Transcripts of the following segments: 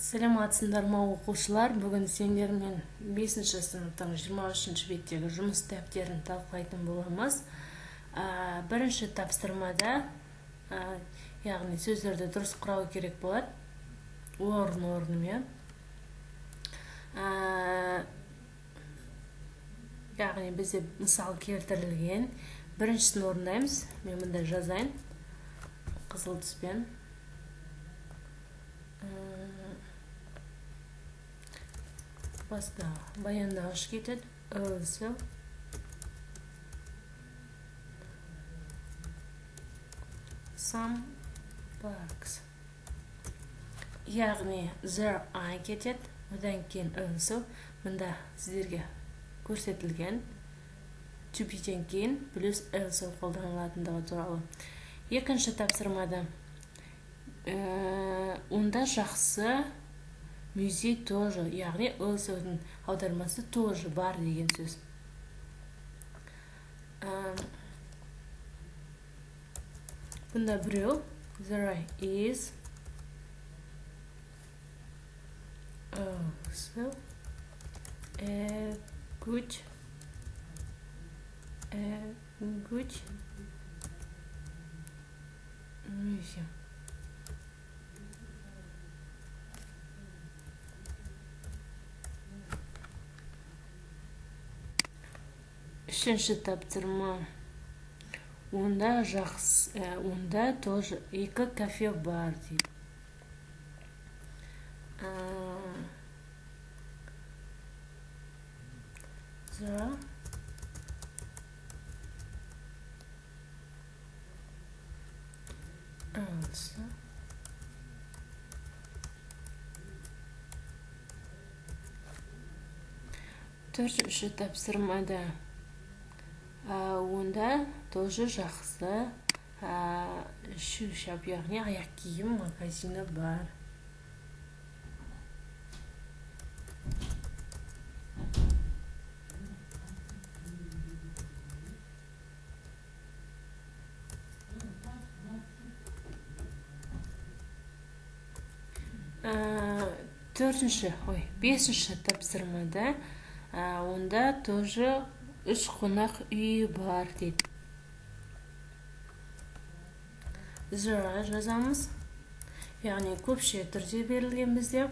Саламатсыңдар ма, оқушылар? Бүгін сендермен 5-ші сыныптың 23-ші беттегі жұмыс дәптерін талқылайтын боламыз. Бірінші тапсырмада, яғни сөздерді дұрыс құрау керек болады, орын-орнымен. Яғни бізде мысал келтірілген. Біріншісін орындаймыз. Мен мында жазайын қызыл түспен. Баста баяндағыш кетеді. Also some parks. Яғни there are кетеді. Одан кейін also мында сіздерге көрсетілген to be-ден кейін плюс also қолданылатындығы туралы. Екінші тапсырмада онда жақсы музей тоже, яғни also-ның аудармасы тоже бар деген сөз. Бұнда біреу there is also a good museum. Үшінші тапсырма. Онда жақсы, онда тоже екі кафе бар дейді. There also төртінші тапсырмада онда тоже жақсы шүшап, яғни аяқ киім магазині бар. Бесінші тапсырмада онда тоже үш қонақ үй бар дейді. There жазамыз. Яғни көпше түрде берілген бізде.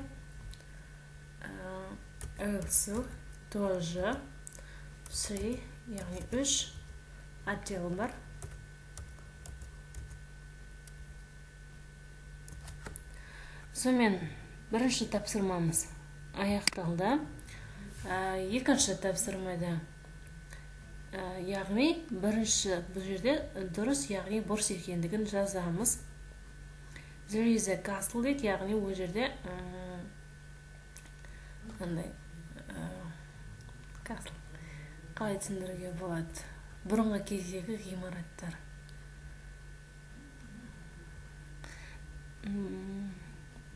Also тоже three, яғни үш отдел бар. Сонымен бірінші тапсырмамыз аяқталды. Екінші тапсырмада, яғни бірінші бұл жерде дұрыс, яғни бұрыс екендігін жазамыз. There is a castle дейді, яғни ол жерде қандай castle қалай түсіндіруге болады? Бұрынғы кездегі ғимараттар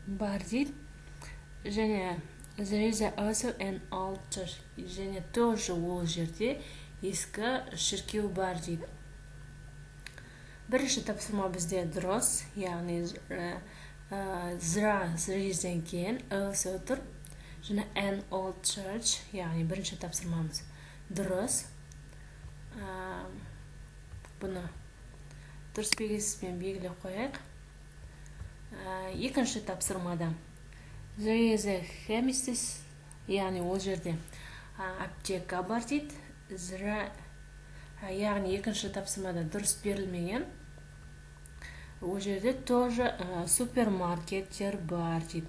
бар дейді. Және there is also an old church, және тоже ол жерде ескі шіркеу бар дейді. Бірінші тапсырма бізде дұрыс, яғни there is-ден кейін also тұр. Және an old church, яғни бірінші тапсырмамыз дұрыс. Бұны дұрыс белгісімен белгілеп қояйық. Екінші тапсырмада there is a chemist, яғни ол жерде аптека бар дейді. Яғни екінші тапсырмада дұрыс берілмеген. Ол жерде тоже супермаркеттер бар дейді.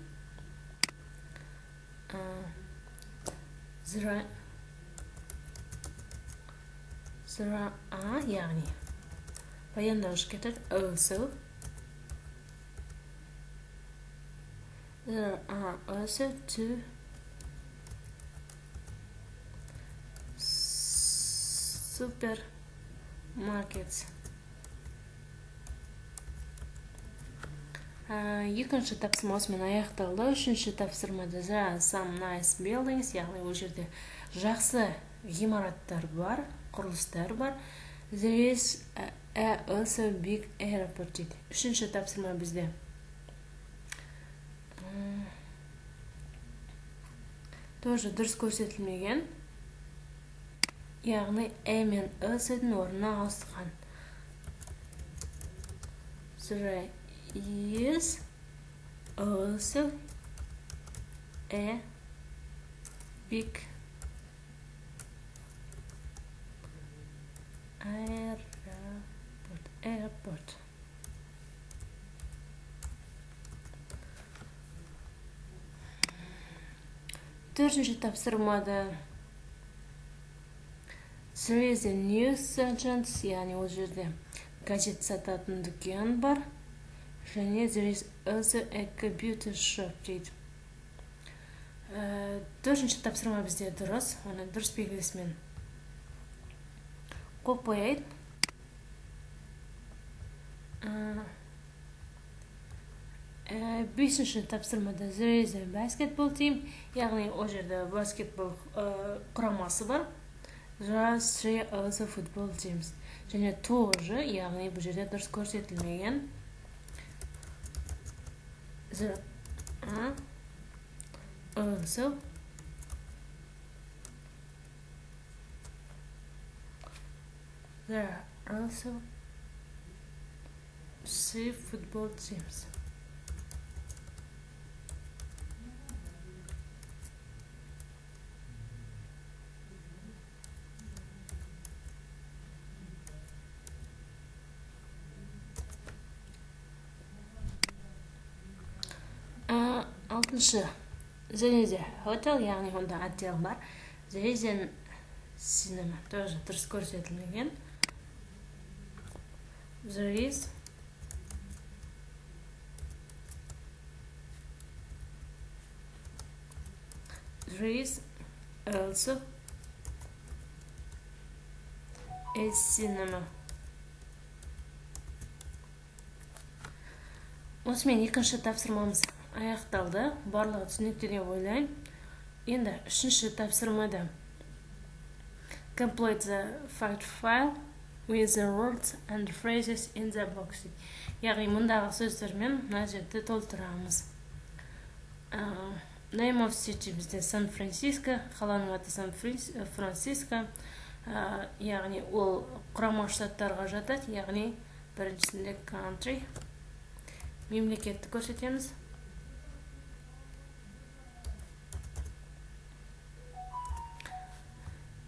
There are, яғни баяндауыш кетеді. Also there are also two supermarkets. Екінші тапсырма осымен аяқталды. Үшінші тапсырмада there are some nice buildings, яғни ол жерде жақсы ғимараттар бар, құрылыстар бар. There is also big airport дейді. Үшінші тапсырма бізде. Тоже дұрыс көрсетілмеген. Яғни a мен a сөздің орнына ауысқан. There is also a big airport. Төртінші тапсырмада there is a newsagent, яғни ол жерде газет сататын дүкен бар. Және there is also a computer shop дейді. Төртінші тапсырма бізде дұрыс, оны дұрыс белгісімен қойып қояйын. Бесінші тапсырмада there is a basketball team, яғни ол жерде баскетбол құрамасы бар. There are three other football teams. Және тоже, яғни бұл жерде дұрыс көрсетілмеген. There are also three football teams. Алтыншы there is a hotel, яғни онда отел бар. There is a cinema, тоже дұрыс көрсетілмеген. There is also a cinema. Осымен екінші тапсырмамыз аяқталды. Барлығы түсінікті деп ойлаймын. Енді үшінші тапсырмада complete the fact file with the words and phrases in the box. Яғни мұндағы сөздермен мына жерді толтырамыз. Name of city бізде Сан-Франциско, қаланың аты Сан-Франциско. Яғни ол Құрама Штаттарға жатады, яғни біріншісінде country, мемлекетті көрсетеміз.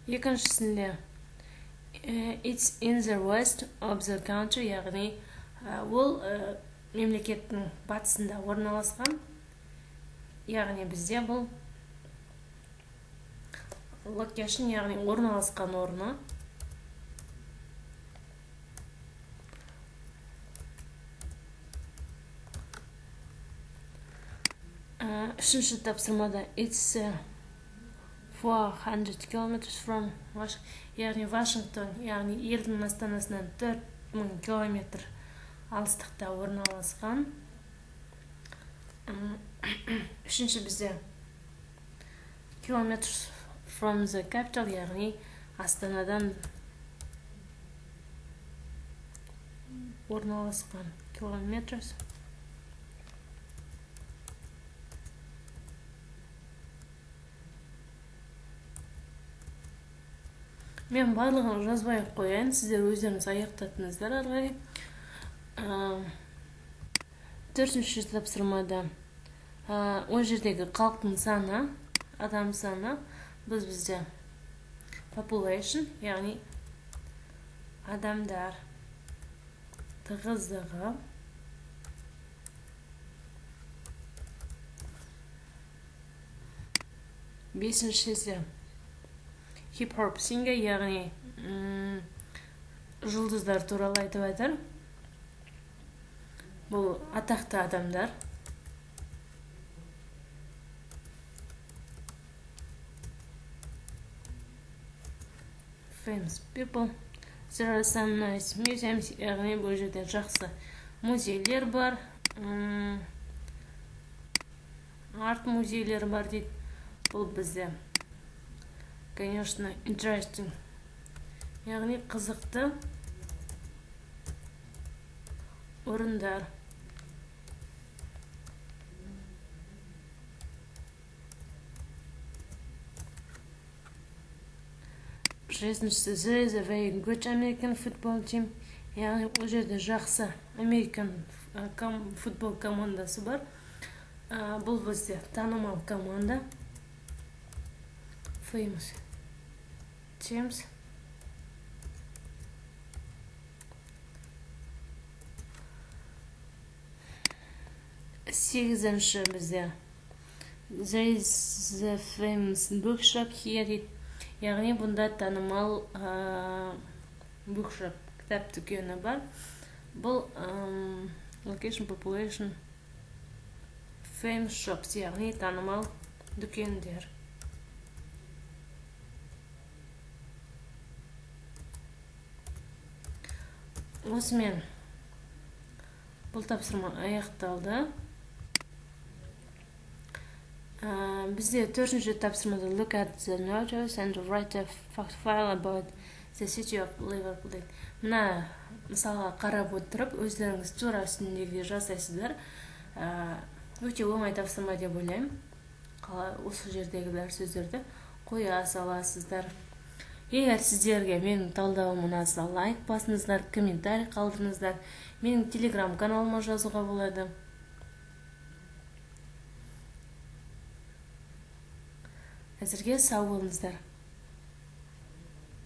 Екіншісінде it's in the west of the country, яғни ол мемлекеттің батысында орналасқан. Яғни бізде бұл location, яғни орналасқан орны. Үшінші тапсырмада it's 400 kilometers from Washington, яғни Вашингтон, яғни елдің астанасынан 4000 километр алыстықта орналасқан. Үшінші бізде kilometers from the capital, яғни астанадан орналасқан kilometers. Мен барлығын жазбай қояйын, сіздер өздеріңіз аяқтатыңыздар ары қарай. Төртінші тапсырмада ол жердегі халықтың саны, адам саны, бізде population, яғни адамдар тығыздығы. Бесіншісі hip-hop singer, яғни жұлдыздар туралы айтып жатыр. Бұл атақты адамдар. Famous people. There are some nice museums, яғни бұл жерде жақсы музейлер бар. Арт музейлері бар дейді. Бұл бізде, конечно, interesting, яғни қызықты орындар. Жетіншісі, there is a very good American football team. Яғни ол жерде жақсы American футбол командасы бар. Бұл бізде танымал команда. Famous teams. Сегізінші бізде there is a famous bookshop here дейді. Яғни бұнда танымал bookshop, кітап дүкені бар. Бұл location, population, famous shops, яғни танымал дүкендер. Осымен бұл тапсырма аяқталды. Бізде төртінші тапсырмада look at the notice and write a fact file about the city of Liverpool дейді. Мына мысалға қарап отырып, өздеріңіз тура үстіндегідей жасайсыздар. Өте оңай тапсырма деп ойлаймын. Осы жердегі бәрі сөздерді қоя саласыздар. Егер сіздерге менің талдауым ұнаса, лайк басыңыздар, комментарий қалдырыңыздар. Менің телеграм каналыма жазуға болады. Әзірге сау болыңыздар.